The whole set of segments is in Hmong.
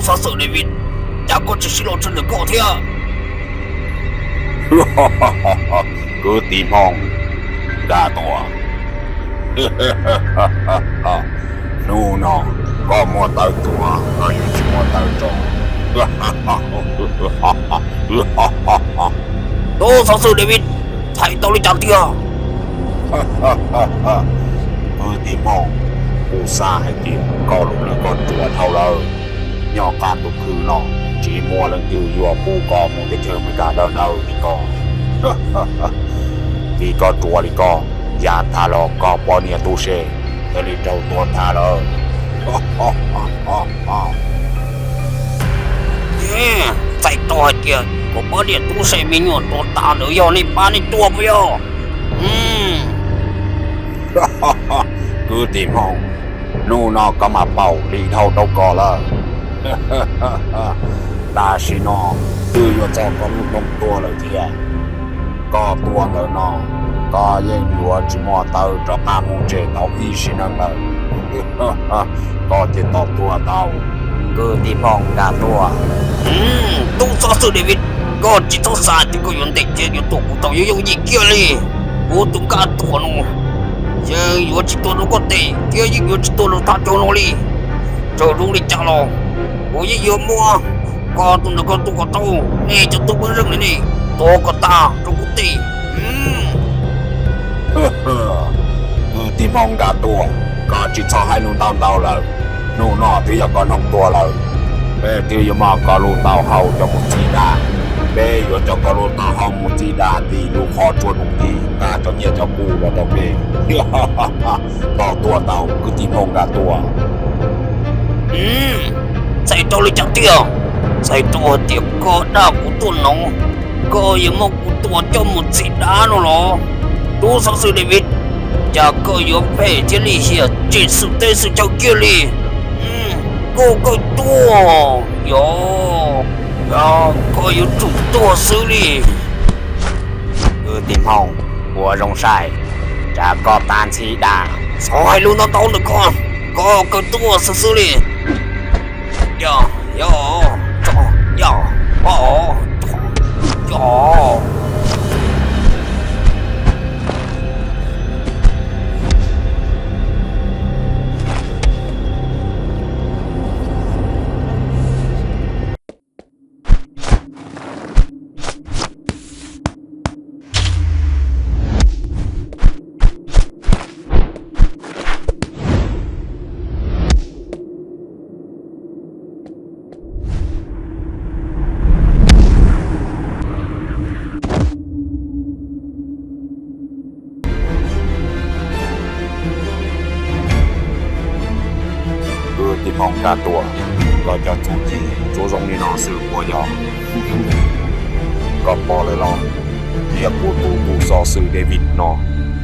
Xov xwm David, cas koj tsis sib los tso ntawm koj thiab? Kwv tij Hmoob Nkaj Tuam, hnub no koj muaj tawv tuag los yuav tsis muaj tawv rog? Tus xov xwm David, txhais tau li cas tiag? Kwv tij Hmoob, kuv xav hais tias koj lub lawv koj ruam dhau lawm. Nyob qab ntuj khwb no tsis muaj leej twg yuav pub koj mus teb chaws Amelikas dawb dawb li koj. Vim koj ruam li koj, yav tag los koj poj niam tub se thiaj li raug tua tag lawm. Txhais tau hais tias kuv poj niam tub se me nyuam tuag tas ntawd yog nej pab nej tua puas yog? Kwv tij Hmoob, hnub no koj mam paub li dhau rau koj lawm. Tam sim no twb yuav txog koj lub hnub tuag lawm thiab. Koj tuag ntawm no, koj yeej yuav tsis muaj tawv rov qab mus tsev tau ib sim neej lawm. Koj ces tos tuag tau. Kwv tij Hmoob Nkaj Tuam, tus xov xwm David, koj tsis txhob xav tias koj yuav ntes thiab yuav tua kuv tau yooj yooj yim kiag li. Kuv tus Nkaj Tuam no yeej yuav tsis tuag rau koj tes thiab yeej yuav tsis tuag rau thaj chaw no li. Txawm zoo li cas los kuv yeej yuav muab koj tus ntawm koj tua kom tau, nej cov tub pej xeem li nej tua kom tag rau kuv tes. Kwv tij Hmoob Nkaj Tuam, koj tsis txhob hais lus ntau ntau lawm. Hnub no twb yog koj hnub tuag lawm. Peb twb yuav muab koj lub taub hau coj mus txi dag. Peb yuav coj koj lub taub hau mus txi dag tim lub qhov tsua num tim nqa cov nyiaj cov kub los rau peb. Koj tuag tau kwv tij Hmoob Nkaj Tuam. Txhais tau li cas tiag? Txhais tau hais tias koj dag kuv tuaj no, koj yuav muab kuv tua coj mus txi dag no los? Tus xov xwm David, cas koj yuav phem thiab lim hiam tsim xwm teb xwm chaw kiag li. Koj, koj tuag, yog, yog koj yuav tsum tuag xwb li. Kwv tij Hmoob, ua zoo saib, tsam koj tag ntxhi dag, txhob hais lus ntau ntau ntawm koj, koj kawg tuag xwb xwb li. Yog, yog, tso, yog, o, tso, yog. Kwv tij Hmoob Nkaj Tuam, koj cov txuj ci tsuas zoo li no xwb puas yog? Koj pom lawm los, tias kuv tus, tus xov xwm David no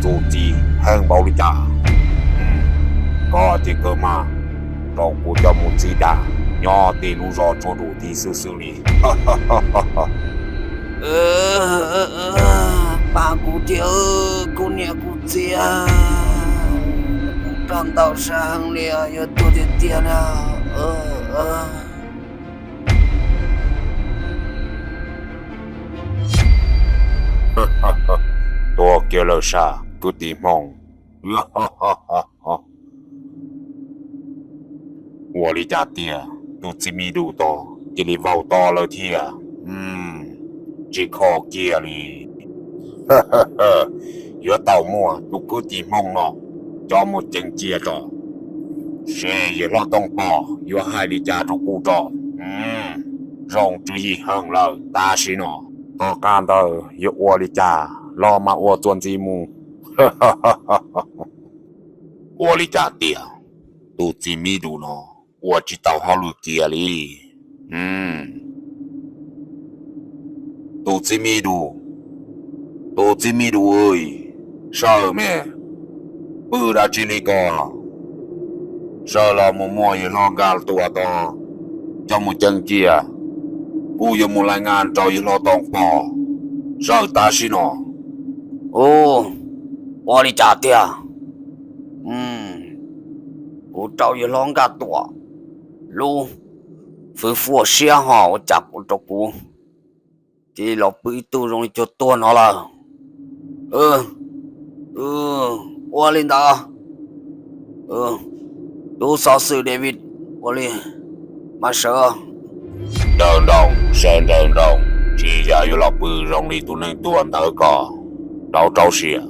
txuj ci heev npaum li cas. Koj ces kawg mas rau kuv coj mus txi dag nyob tim lub zos Tsua Dum Tis xwb xwb li. Pab kuv thiab, kuv niam kuv txiv, kuv rau ntau sab heev li, yuav tuag tiag tiag na. Tuag kiag lawm sas kwv tij Hmoob. Ua li cas tiag, tus txiv me dum tod cia li vau to lawm thiab. Tsis kho kiag li. Yuav tau muab tus kwv tij Hmoob no coj mus ceev cia tso, seb yawg hlob Tooj Pov yuav hais li cas rau kuv tso. Zoo tswv yim heev lawm tam sim no. Tom qab ntawd yuav ua li cas los mas ua txuas ntxiv mus. Ua li cas tiag, tus txiv me dum no ua tsis tau hauj lwm kiag li. Tus txiv me dum, tus txiv me dum, sawv me, pw dab tsi li ko? Sawv los mus muab yawg hlob Nkaj Tuam tod coj mus ceev cia. Kuv yuav mus laij ngas rau yawg hlob Tooj Pov, sawv tam sim no. Ua li cas tiag? Kuv rau yawg hlob Nkaj Tuam lub Fwj fuaj siab ho ua cas kuv rau kuv ces los pw ib tug zoo li cuag tuag no lawm. Ua li ntawd, tub xov xwm David, ua li mas sawv. Nrawm nroos, sawv nrawm nroos, tsis yam yuav los pw zoo li tus neeg tuag ntawd ko. Rau rau siab.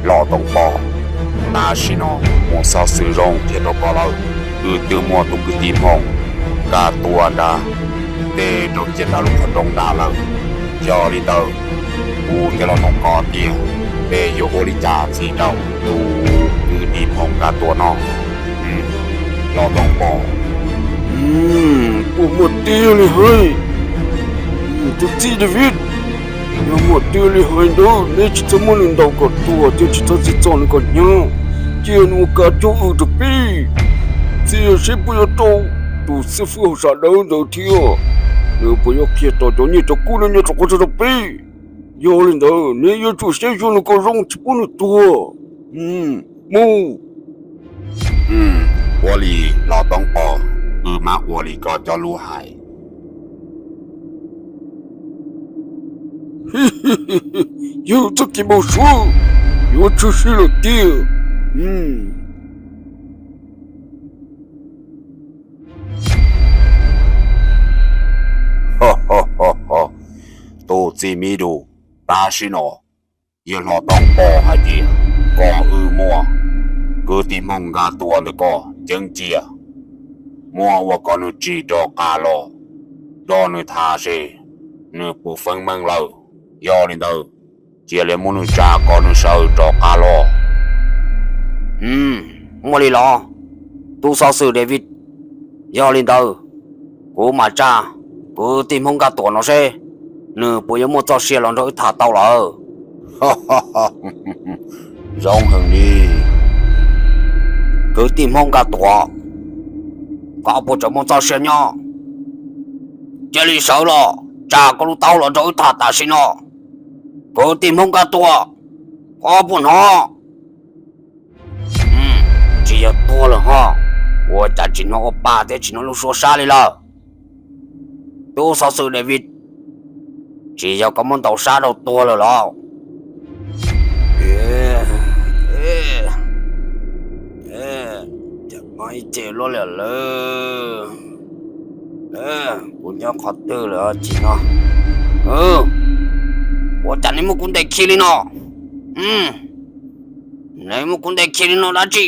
Los Tooj Pov, tam sim no muaj xov xwm zoo qhia rau koj lawm, wb twb muaj tus kwv tij Hmoob Nkaj Tuam nrad nte rau ciam nram lub qhov rooj nrad lawm. Yog li ntawd, kuv thiaj los nug koj tias peb yuav ua li cas txhij rau tus kwv tij Hmoob Nkaj Tuam no. Los Tooj Pov, puas muaj tiag li hais? Tus txiv David, yog muaj tiag li hais ntawd neb tsis txhob muab nws ntaus kom tuag thiab tsis txhob txhij txhoj nws kom hnyav, cia nws ua kav cuab wm rau peb, txiav seb puas yuav raug tus xib fwb hauj sam dawb ntawd thiab, nws puas yuav qhia tau cov nyiaj cov kub no nyob rau qhov tso rau peb. Yog li ntawd neb yuav tsum saib xyuas nws kom zoo tsis pub nws tuag. Mus. Ua li Los Tooj Pov, wb mam ua li koj cov lus hais. Yog txoj kev npau suav yuav tshwm sim lawm tiag. Tus txiv miv dum, tam sim no yawg Hlob Tooj Pov hais tias kom wb muab kwv tij Hmoob Nkaj Tuam ntawm koj ceev cia, muab ua kom nws tsim rov qab los nrog nws tham seb nws puas feeb meej lawm. Yog li ntawd, cia li muab nws tsa kom nws sawv rov qab los. Muaj li los, tub xov xwm David. Yog li ntawd, kuv mam tsa kwv tij Hmoob Nkaj Tuam no seb nws puas yuav muaj txoj sia los nrog wb tham tau lawm. Zoo heev li. Kwv tij Hmoob Nkaj Tuam, koj puas tseem muaj txoj sia nyob? Cia li sawv los tsa koj lub taub los nrog wb tham tam sim no. Kwv tij Hmoob Nkaj Tuam, koj puas hnov? Tsis yog tuag lawm ho, ua cas tsis hnov ua pa thiab tsis hnov lub suab sab li lawm? Tub xov xwm David, tsis yog koj muab ntaus sab rau tuag lawm los? Ces luaj li lawm, kuv nyob qhov twg lawm tsis no? Ua cas neb muab kuv ntes khi li no? Neb muab kuv ntes khi li no dab tsi?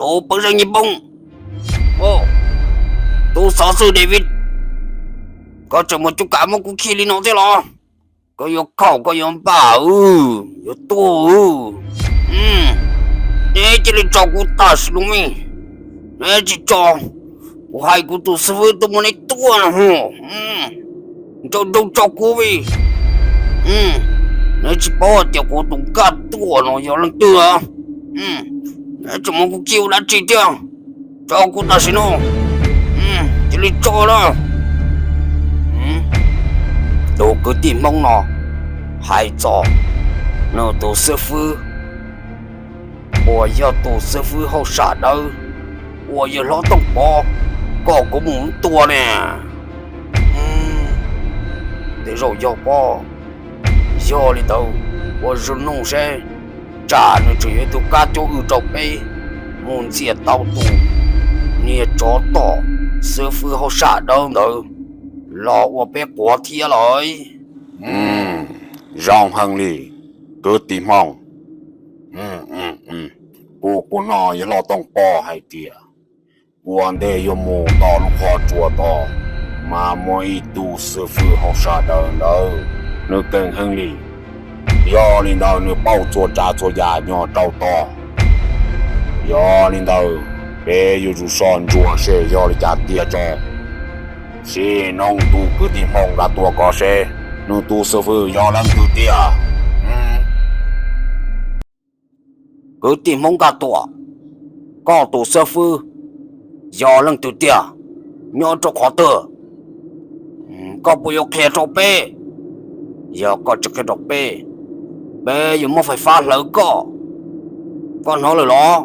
Tus pawg zeej nyij poob, tub xov xwm David, koj tseem muaj cuab kav muab kuv khi li no thiab los? Koj yuav khaum koj yuav npam, yuav tuag. Neb cia li tso kuv tam sim no mas. Neb tsis tso, kuv hais kuv tus xib fwb tuaj muab neb tua no. Nco ntsoov tso kuv mas. Neb tsis paub hais tias kuv tus Nkaj Tuam no yog leej twg? Neb tseem muab kuv khi ua dab tsi thiab? Tso kuv tam sim no, cia li tso na. Tus kwv tij Hmoob no hais txog nws tus xib fwb uas yog tus xib fwb hauj sam dawb uas yawg hlob Tooj Pov kom kuv mus tua ne. Tej zaum yog pob. Yog li ntawd, ua zoo nug seb tsam nws tseem yuav tus kab cuab wb rau peb mus ntxias tau tus niag tsov tom xib fwb hauj sam dawb ntawd los ua peb quav thiab lauj. Zoo heev li, kwv tij Hmoob. Kuv kuj hnov yawg hlob Tooj Pov hais tias Ua ntej yuav mus tom lub qhov tsua tod, mas muaj ib tug xib fwb hauv sawv daws ntawd, nws keej heev li. Yog li ntawd nws paub txhua tsav txhua yam nyob rau tod. Yog li ntawd, peb yuav tsum so ntsuam seb yog li cas tiag tso. Sim neej tus kwv tij Hmoob Nkaj Tuam ko seb nws tus xib fwb yog leej twg tiag. Kwv tij Hmoob Nkaj Tuam, koj tus xib fwb yog leej twg tiag? Nyob rau qhov twg? Koj puas yuav qhia rau peb? Yog koj tsis qhia rau peb, peb yuav muab fais fab hlawv koj. Koj hnov lawm los?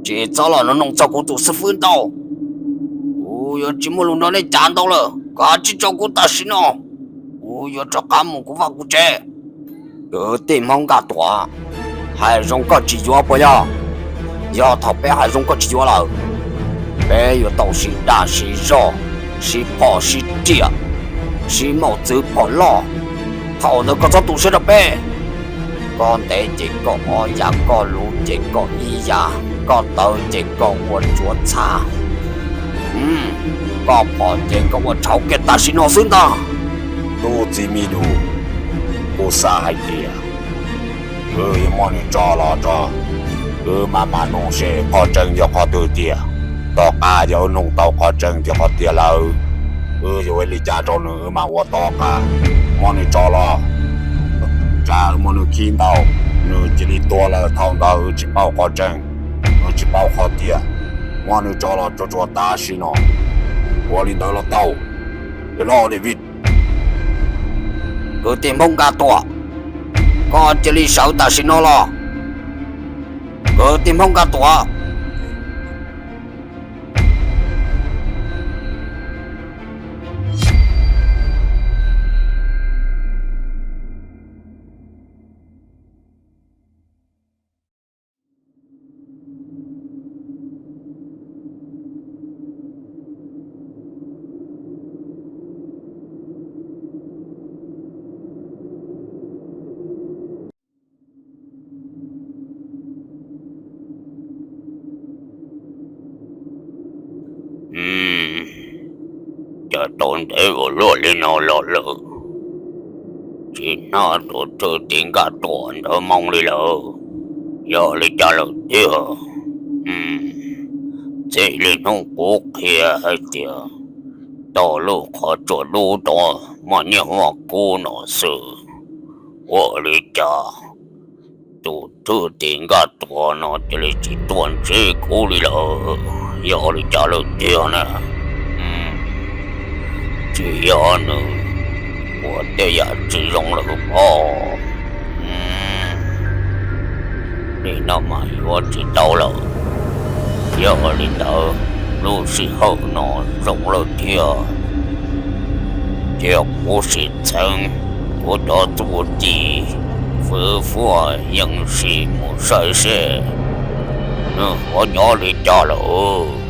Tsis txhob los nug txog kuv tus xib fwb ntau. Kuv yuav tsis muaj lus nrog nej cav ntau lawm, kav tsij tso kuv tam sim no. Kuv yuav rov qab mus kuv vaj kuv tsev. Kwv tij Hmoob Nkaj Tuam, hais zoo koj tsis yuav puas yog? Yog thaum peb hais zoo koj tsis yuav lawm, peb yuav tau siv dag siv zog, siv phom siv riam, siv mauj txwv phom loj. Thaum ntawd koj txhob tu siab rau peb. Koj ntev ces koj ob yam, koj luv ces koj ib yam, koj tawv ces koj ua tsuav txha, koj phom ces koj ua tshauv kiag tam sim no xwb ntag. Tub txiv me nus, kuv xav hais tias wb yuav muab nws tso los tso, wb mam mam nug seb qhov tseeb yog qhov twg tiag. Tom qab yog wb nug tau qhov tseeb tias qhov tiag lawm, wb yuav ua li cas rau nws wb mam ua tom qab. Muab nws tso los, tsam wb muab nws khib ntau, nws cia li tuag lawm thaum ntawd wb tsis paub qhov tseeb, wb tsis paub qhov tiag. Muab nws tso los tsuag tsuag tam sim no. Ua li ntawd los tau. Kwv tij Hmoob Nkaj Tuam, koj cia li sawv tam sim no los. Kwv tij Hmoob Nkaj Tuam. Cas tau ntev ua luaj li no los lawm, tsis hnov tus thwj tim Nkaj Tuam ntawd moo li lawm. Yog li cas lawm tiag? Txij li hnub kuv qhia hais tias tom lub qhov tsua dub tod muaj nyiaj muaj kub no xwb, ua li cas tus thwj tim Nkaj Tuam no cia li tsis tuaj ntsib kuv li lawm? Yog li cas lawm tiag na? Tsis yog nws ua tej yam tsis zoo lawm pob? Nim no mas yuav tsis tau lawm. Yog li ntawd, lub sij hawm no zoo lawm thiab, cia kuv sim txheeb kuv cov txuj ci fwv fwaj yeej sim mus saib seb nws puas nyob li cas lawm.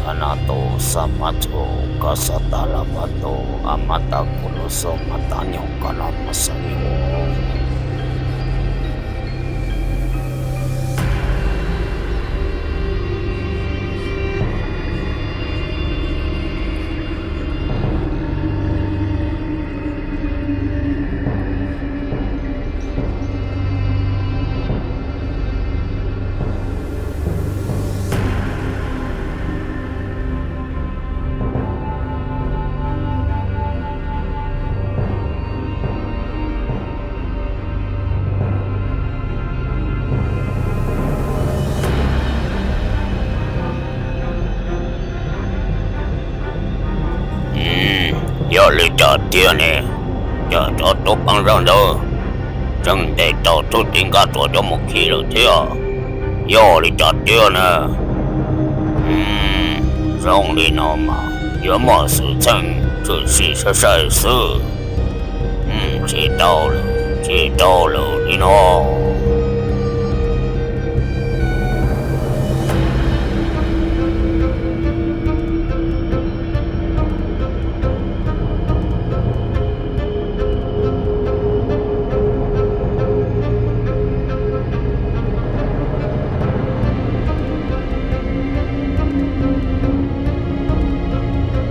Ka na tus xa mab txu, ka xa tas la mab tus, a mab tas kuv lub xub mab tas nyob ka na mab xa nyob. Yog li cas tiag ne? Cas cov tub peeb zaj ntawd tseem ntes tau thwj tim Nkaj Tuam cov mus khi lawm thiab? Yog li cas tiag na? Zoo li no mas yuav muaj xwm txheej tshwm sim sai sai xwb. Tsis tau lawm, tsis tau lawm li no.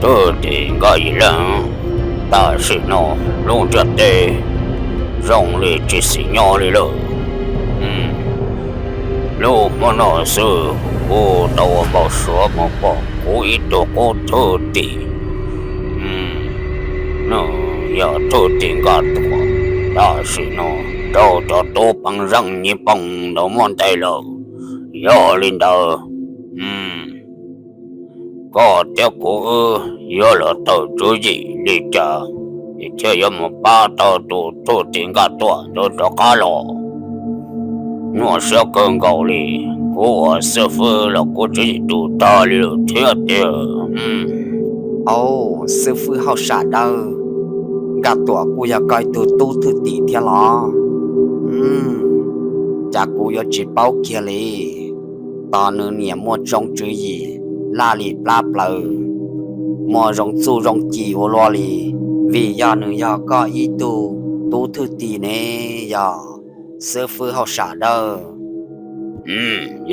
Thwj tim Nkaj Yim Leej, tam sim no lub ntiaj teb zoo li tsis xis nyob li lawm. Lub hmo no xwb kuv tau ua npau suav mus pom kuv ib tug qub thwj tim, yog thwj tim Nkaj Tuam. Tam sim no raug cov tub peeb zeej nyiv poo ntawd muab ntes lawm. Yog li ntawd, koj thiab kuv wb yuav los tawm tswv yim li cas es thiaj yuav mus pab tau tus thwj tim Nkaj Tuam ntawd rov qab los? Nyuaj siab kawg nkaus li, kuv ua xib fwb los kuv tswv yim tu tag li lawm thiab tiag. Au, xib fwb hauj sam dawb, Nkaj Tuam kuj yog koj ib tug tub thwj tim thiab los? Cas kuv yuav tsis paub kiag li. Tos nws niam muaj tsoom tswv yim laj lim plab plaws, muaj zoo txuj zoo ci ua luaj li, vim yog nws yog koj ib tug tub thwj tim ne, yog xib fwb hauj sam dawb.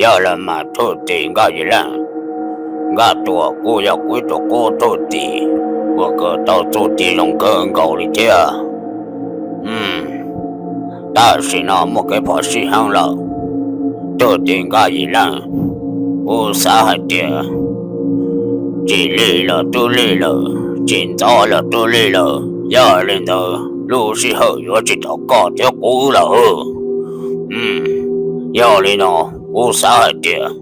Yog los mas thwj tim Nkaj Yim Leej, Nkaj Tuam kuj yog kuv ib tug qub thwj tim uas kawm tau txuj ci zoo kawg nkaus li thiab. Tam sim no muaj kev phom sij heev lawm, thwj tim Nkaj Yim Leej, kuv xav hais tias tsis lig los twb lig lawm, tsis ntxov los twb lig lawm. Yog li ntawd lub sij hawm yuav tsis tos koj thiab kuv lawm. Yog li no kuv xav hais tias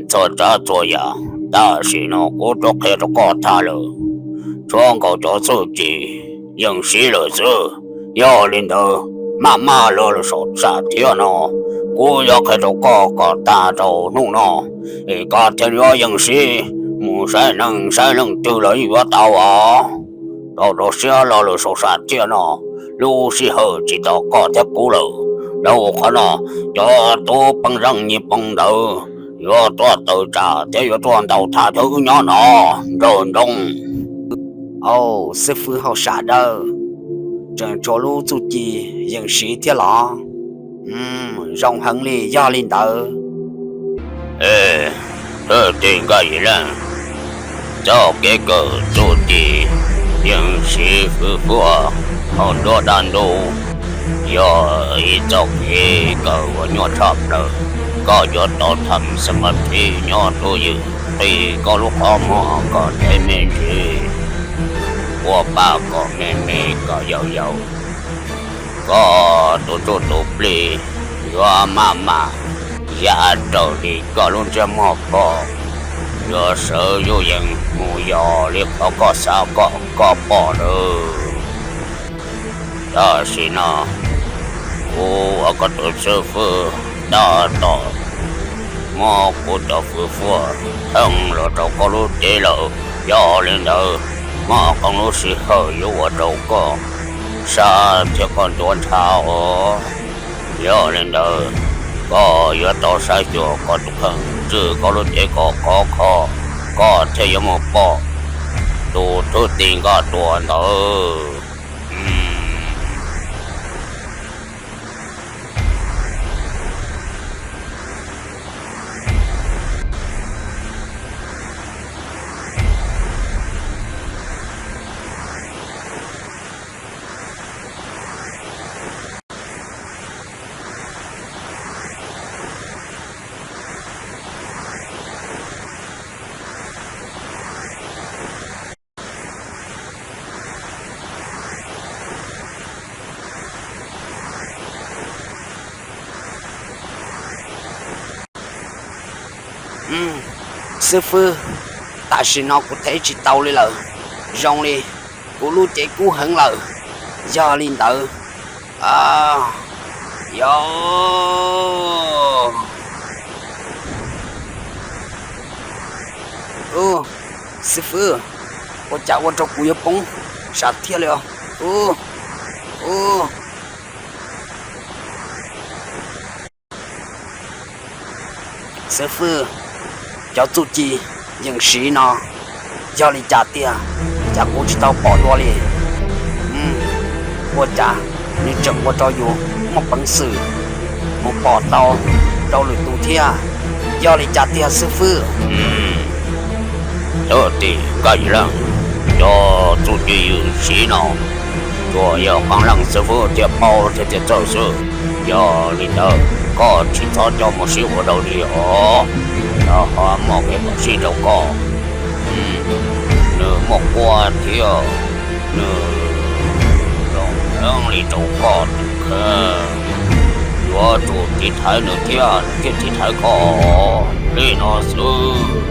txhua tsav txhua yam tam sim no kuv twb qhia rau koj tag lawm, tshuav nkaus cov txuj ci yeej siv lawm xwb. Yog li ntawd maj maj los lawm saum sam thiaj no, kuv yuav qhia rau koj kom tag rau hnub no es koj thiaj yuav yeej siv mus saib neeg saib leej twg los yeej yuav tau os. Rau rau siab los lawm saum sam thiaj no, lub sij hawm tsis tos koj thiab kuv lawm. Rau qhov no cov tub peeb zeej nyiv poo ntawd yuav tuaj tawm tsam thiab yuav tuaj ntaus thaj chaw wb nyob no nrawm nroos. Au, xib fwb hauj sam dawb, tseem tshuav lub txuj ci yeej siv thiab los? Zoo heev li, yog li ntawd. Thwj tim Nkaj Yim Leej, txoj kev kawm txuj ci yeej siv fwv fuaj hauv nruab dab ntub yog ib txoj kev kawm uas nyuaj tshaj plaws. Koj yuav tau tham xas mas thib nyob tuaj ywm, qhib koj lub qhov muag kom ntev me ntsis, ua paj kom me me kom yaus yaus. Koj tus ntsuj tus plig yuav maj mam yav raws li koj lub ntsiab muag pom, yuav sawv yuj yees mus yos li qhov koj xav kom koj pom lawm. Tam sim no kuv ua koj tus xib fwb tab tom muab kuv cov fwv fuaj theej los rau koj lub cev lawm. Yog li ntawd, muaj qee lub sij hawm yuav ua rau koj sab thiab koj ntuav ntshav os. Yog li ntawd, koj yuav tau saib xyuas koj tus kheej, tswj koj lub cev kom khov kho, koj thiaj yuav mus pom tus thwj tim Nkaj Tuam ntawd. Xib fwb, tam sim no kuv thev tsis tau li lawm. Zoo li kuv lub cev kub heev lawm. Yog li ntawd, yog, xib fwb, ua cas ua rau kuv yuav poob sam thiaj li os. Xib fwb, cov txuj ci yeej siv no yog li cas tiag, cas kuv tsis tau pom dua li? Ua cas nws tseem ua rau yus muaj peev xwm mus pom tau rau lwm tus thiab? Yog li cas tiag xib fwb? Tus tim Nkaj Yig Leej, cov txuj ci yws siv no tsuas yog Qee Leej xib fwb thiaj paub thiab thiaj txawj xwb. Yog li ntawd koj tsis txhob coj mus sib ua dog dig os, yog ho muaj kev phom sij rau koj. Nws muaj quab thiab nws zoo heev li rau koj tus kheej. Yuav tsum tiv thaiv nws thiab nws thiaj tiv thaiv koj li no xwb.